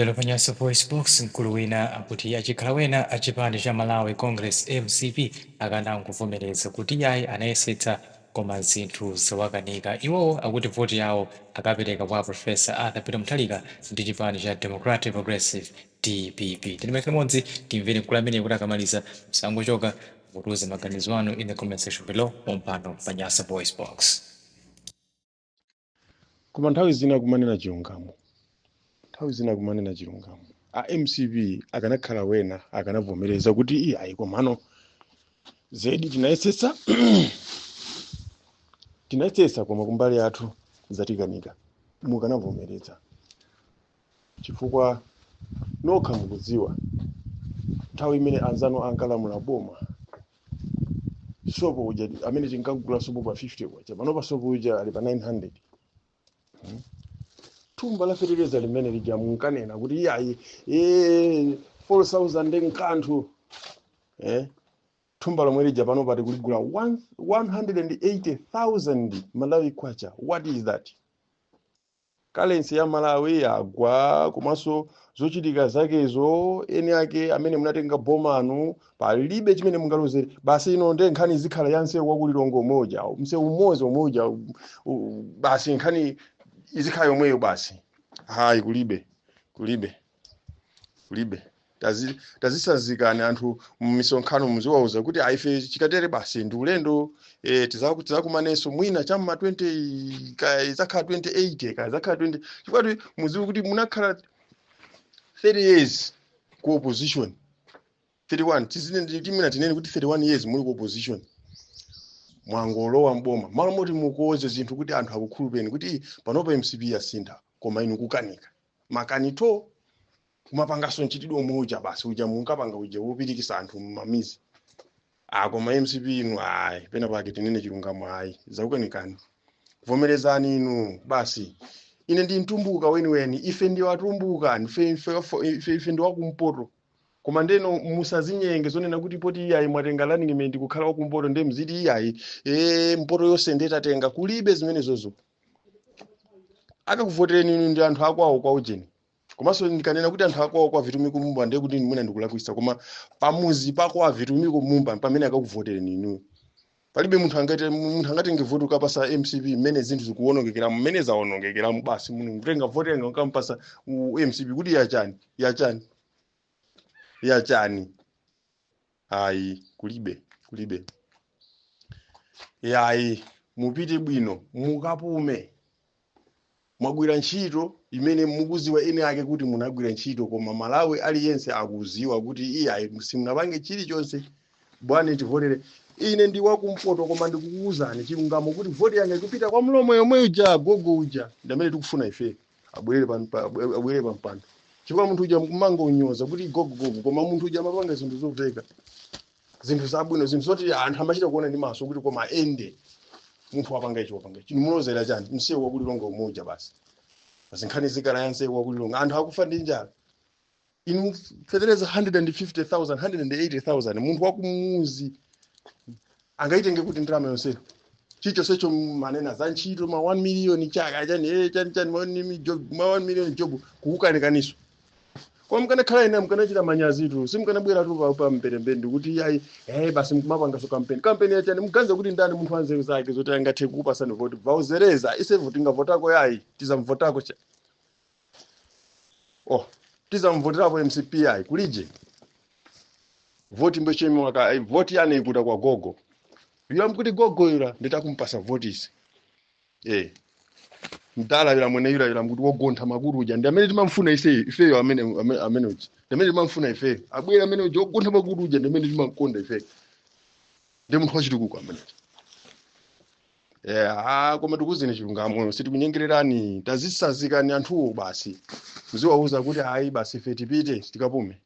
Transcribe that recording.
Lero pa Nyasa VoiceBox, mkulu wina akuti achikhala wena achipani cha Malawi Congress, MCP, akanangovomereza kuti iyayi, anayesetsa koma zinthu zawakanika. Iwowo akuti voti yawo akapereka kwa Professor Arthur Peter Mutharika ndi chipani cha Democratic Progressive, DPP. Tiyeni limodzi timvere mkulu amene kuti akamaliza msangochoka, mutiuze maganizo anu in the comment section below pompano pa Nyasa VoiceBox. Koma nthawi zina kumanena chilungamo, nthawi zina kumanena chilungamo, a MCP akanakhala wena akanavomereza kuti iye ayi, komano zedi tinayesetsa, tinayesetsa, koma kumbali yathu zatikanika. Mukanavomereza, chifukwa nokha mukudziwa nthawi imene anzanu ankalamula boma, sopo uja amene tinkagula sopo pa 50 kwacha, panopa sopo uja ali pa 900. Thumba la fetereza limene lija munkanena kuti iyayi, 4000 nkanthu, Thumba lomwe lija panopa tikuligula 180,000 Malawi kwacha. What is that? Currency ya Malawi yagwa, komanso zochitika zakezo eni ake amene munatenga bomanu palibe chimene mungalozere. Basi, ino nde nkhani zikhala ya msewu wakulilongo umoja, msewu umodzi umoja, basi, nkhani izikhala yomweyo basi. Hayi, kulibe, kulibe, kulibe. Tazisazikani anthu mmisonkhano, muziwauza kuti aife chikatere basi ndi ulendo, tizakumanenso mwina cham'ma 20, kaya izakhala 28, kaya izakhala 20, chifukwa muziwe kuti munakhala 30 years ku opposition, 31, tizine timwina tinene kuti 31 years muli ku opposition. Mwangolowa mboma malo moti mukoze zinthu kuti anthu akukhulupireni kuti panopa MCP yasintha, koma inu kukanika makanito, kumapanganso mchitidwe omwe uja basi, uja munkapanga uja wopirikisa anthu mmamizi. Ah, koma MCP inu, ayi, pena pake tinene chilungamo, ayi, zakukanikani. Vomerezani inu basi. Ine ndi mtumbuka weniweni, ife ndi watumbuka, ife ndi wakumpoto. Koma ndeno musazinyenge zonena kuti poti iyayi mwatenga running mate kukhala wakumpoto, ndiye mziti iyayi, mpoto yonse ndetatenga. Kulibe zimenezozo. Akakuvotereni inu ndi anthu akwawo kwa ujeni. Komanso ndikanena kuti anthu akwawo kwa Vitumbiko Mumba, ndiye kuti mwina ndikulakwisa, koma pamuzi pako a Vitumbiko Mumba pamene akakuvotereni inu. Palibe munthu angate munthu angatenge voti ukapasa MCP mmene zinthu zikuwonongekeramu, mmene zawonongekeramu. Basi, munthu kutenga voti yanga ukampasa MCP kuti yachani? Yachani? Yachani? Ayi, kulibe, kulibe. Yayi, mupite bwino mukapume. Mwagwira ntchito imene mukuziwa ene ake kuti munagwira ntchito, koma Malawi aliyense akuziwa kuti iyayi, simunapange chilichonse. Bwana, tivotere. Ine ndi wakumpoto, koma ndikukuwuzani chilungamo kuti voti yanga ikupita kwa mlomwe yomwe uja, gogo uja, ndi amene tikufuna ife abwerere abwerere pa mpando, chifukwa munthu uja mukumangonyoza kuti gogo, gogo, koma munthu uja amapanga zinthu zoveka, zinthu zabwino, zinthu zoti anthu amachita kuona ndi maso kuti koma ende munthu wapanga ichi, wapanga ichi. Mulozera chani? Msewu wakulilonga umoja basi, basi, nkhani zikala ya msewu wakulilonga. Anthu akufa ndi njala, inu fetereza 150,000, 180,000. Munthu wakumuzi angaitenge kuti ndalama yonseyo? Chichonsecho manena za ntchito ma 1 million chaka chani, chani chani, ma 1 job, ma 1 million job kukukanikaninso. Koma mukanakhala ine mukanachita manyazitu, simukanabwera tu pa mperembere ndikuti yayi, basi, mukumapangaso kampeni. Kampeni yachani? Muganiza kuti ndani munthu wanzeru zake zoti angathe kukupasani voti? Vauzereza ise voti ingavotako yayi, tizamvotako cha oh, tizamvoterapo MCP yayi, kulije voti mbechemiwa ka voti yane ikuta kwa gogo yula, mkuti gogo yula nditakumpasa voti isi, mdala yula mwene yula, yula mkuti wogontha makutu uja, ndi amene timamfuna ise ifeyo, amene uja ndi amene timamfuna ifeyo. Abwera amene uja wogontha makutu uja, ndi amene timamkonda ifeyo, ndi munthu wachitukuko amene. Ah, koma tikuzeni chilungamo, sitikunyengererani. Tazisazikani anthuwo basi, muziwauza kuti ayi, basi, ife tipite tikapume.